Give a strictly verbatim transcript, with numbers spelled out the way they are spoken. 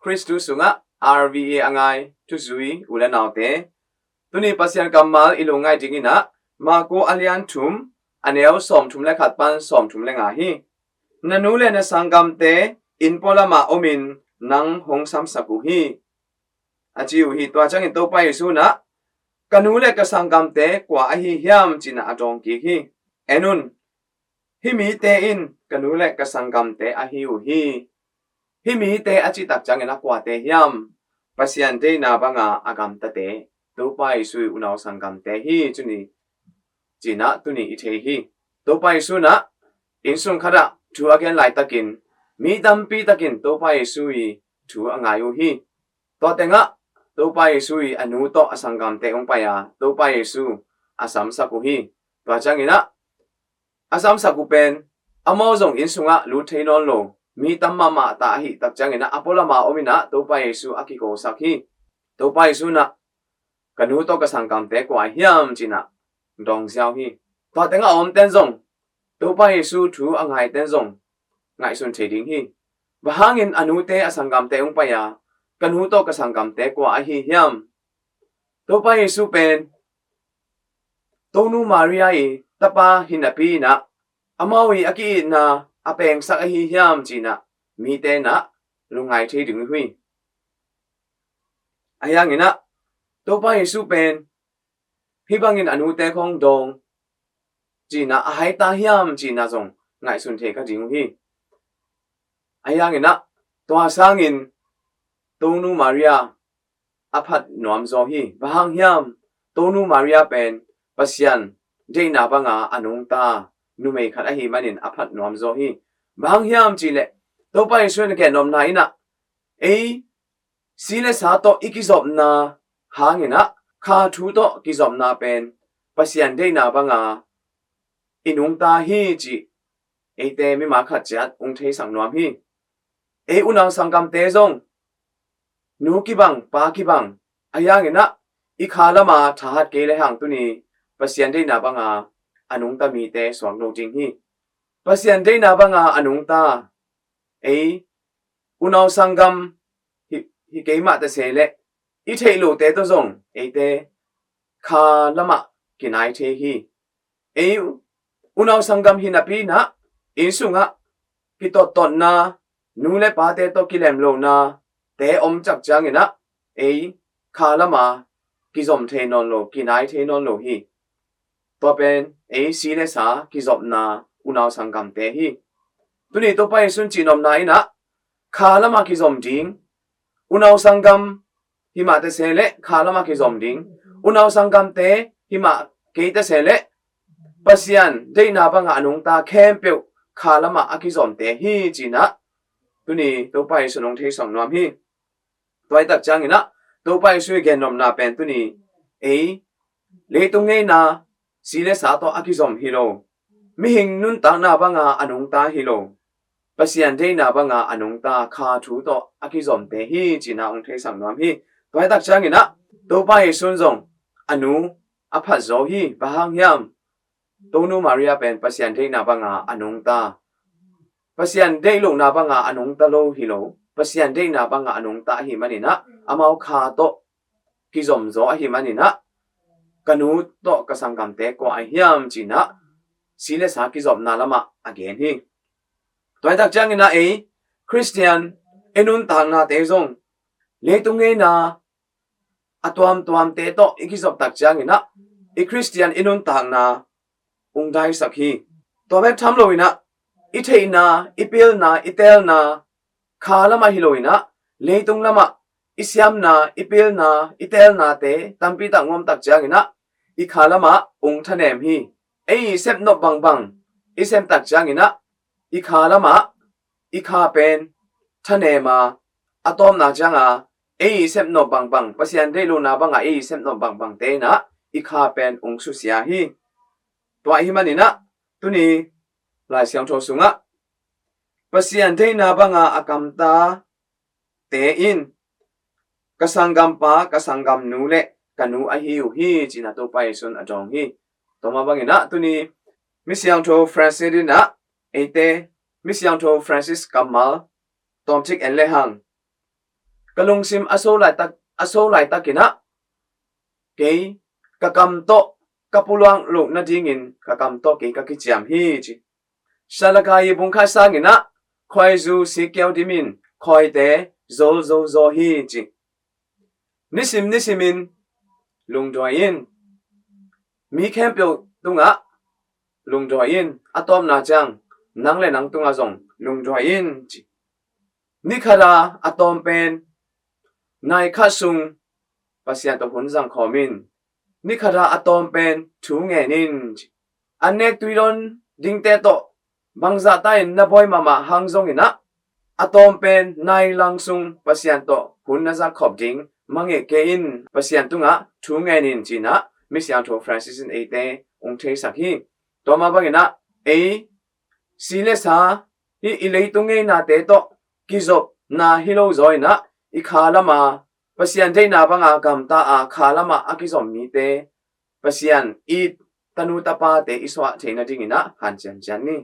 Khristu sungah R V A a ngai thuzui u le naute, tuni Pasian kammal i lungngaih dingin ah Marku a lian thum, a neu sawmthum le khat pan sawmthum le nga hi. Na nu le na sanggamte inn pualamah omin nang hong samsak uh hi, a ci uh hi. Tua ciangin Topa Jesu in ah, ka nu le ka sanggamte kua ahi hiam, ci-in ah a dawng kik hi. En un, hih mite in ka nu le ka sanggamte ahi uh hi. Hih mite a cih tak ciangin a kuate hiam? Pasian deihna banga a gamtate, Topa Jesu ii unau sanggamte hi, tuni, ci-in ah tuni i thei hi. Topa Jesu in ah inn sung khatah thu a gen laitakin mi tampi takin Topa Jesu ii thu a ngai uh hi. Tua tengah Topa Jesu ii a nu tawh a sanggamte hong pai a, Topa Jesu a samsak uh hi. Tua ciangin ah a samsak uh pen amau zong inn sungah lut thei nawn lo mi tam mahmah ta ahih tak ciangin ah a pualama om in ah Topa Jesu a kikosak hi. Topa Jesu in ah, ka nu tawh ka sanggamte kua ahi hiam, ci-in ah dawng ziau hi. Tua tengah a omten zong Topa Jesu thu a ngaiten zong ngaihsun thei ding hi. Bang hangin a nute a sanggamte hong pai a, ka nu tawh ka sanggamte kua ahi hiam? Topa Jesu pen Tonu Maria ii tapa hi napi in ah, amau ii a ki-itna a pengsak ahi hiam, ci-in ah mite in ah lungngai thei ding uh hi. Ahi hangin ah Topa Jesu pen hih bangin a nute khawng dawng, ci-in ah a hai ta hiam, ci-in ah zong ngaihsun thei kha ding uh hi. Ahi hangin ah tua sangin Tonu Maria a phat nuam zaw hi. Bang hang hiam? Tonu Maria pen Pasian deihna banga a nungta numei khat ahih manin a phat nuam zaw hi. Bang hang hiam cih leh Topa Jesu in a gennopna in ah ei si le sa tawh i kizopna hangin ah kha thu tawh kizopna pen Pasian deihna banga i nungta hi cih eite mimal khat ciat hong theisak nuam hi. Ei unau sanggamte zong nu kibang, pa kibang, ahi hangin ah i kha lama thahat kei le hang tuni Pasian deihna banga a nungta mite suak lo ding hi. Pasian deihna banga a nungta ei unau sanggam hi, hi kei mah ta se leh i theih lote tawh zong eite kha lamah kinai thei hi. Ei unau sanggam hi napi in ah inn sungah kitotna, nu le pate tawh kilem lohna te om tak ciangin ah ei kha lama kizom thei nawn lo, kinai thei nawn lo hi. Tua pen ei si le sa kizopna unau sanggamte hi. Tuni Topa Jesu in cihnopna in ah kha lama kizom ding, unau sanggam hi mah ta se leh kha lama kizom ding, unau sanggamte hi mah kei ta se leh Pasian deihna banga a nungta khempeuh kha lama a kizomte hi, ci-in ah tuni Topa Jesu in hong theisak nuam hi. Tua hi tak ciangin ah Topa Jesu ii gennopna pen tuni ei leitung ngeina si le sa tawh a kizom hi lo, mihing nuntakna banga a nungta hi lo, Pasian deihna banga a nungta kha thu tawh a kizomte hi, ci-in ah hong theisak nuam hi. Tua hi tak ciangin ah Topa Jesu in zong a nu a phat zaw hi. Bang hang hiam? Tonu Maria pen Pasian deihna banga a nungta, Pasian deih lohna banga a nungta lo hi lo, Pasian deihna banga a nungta ahih manin ah amau kha tawh kizom zaw ahih manin ah ka nu tawh ka sanggamte kua ahi hiam, ci-in ah si le sa kizopna lamah a gen hi. Tua hi tak ciangin ah ei Khristian i nuntaknate zong leitung ngeina a tuamtuamte tawh i kizop tak ciangin ah i Khristian i nuntakna hong daisak hi. Tua bek tham loin ah i theihna, i pilna, i teelna kha lamah hi loin ah leitung lamah i siamna, i pilna, i teelnate tampi tak hong om tak ciangin ah i kha lamah hong thanem hi. Ei i sep nop bangbang i sem tak ciangin ah i kha lamah i kha pen thanem a, a tawpna cianga ei i sep nop bangbang, Pasian deih lohna banga ei i sep nop bangbangte in ah i kha pen hong susia hi. Tua ahih manin ah tuni Lai Siangtho sungah Pasian deihna banga a gamtate in ka sanggampa, ka sanggamnu le ka nu ahi uh hi, ci-in ah Topa Jesu in a dawng hi. Tua mah bangin ah tuni Misiangtho Francis in ah eite Misiangtho Francis kammal tawmcik en le hang. Ka lungsim a so laitak, a so laitakin ah kei ka kam tawh ka pulak loh nadingin ka kam tawh kei ka kiciam hi, ci. Salakayi bung khat sangin ah khuaizu sikkeu dimin khuaite zolzo zaw hi, ci. Nisim nisimin lungduai in. Mi khempeuh tungah lungduai in. A tawpna ciang nang le nang tungah zong lungduai in, ci. Ni khata a tawm pen nai khat sung Pasian tawh hun zang khawm in. Ni khata a tawm pen thu ngen in, ci. An nek tuidawn dingte tawh bangzahta in na bawi mahmah hang zongin ah a tawm pen nai lang sung Pasian tawh hun na zak khop ding mangngilh kei in. Pasian tungah thu ngen in, ci-in ah Misiangtho Francis in eite hong theisak hi. Tua mah bangin ah ei si le sa, hih i leitung ngeinate tawh kizopna hi lo zaw in ah i kha lama Pasian deihna banga gamta a kha lama a kizom mite Pasian it tanu tapate i suah theih nadingin ah hanciam ciat ni.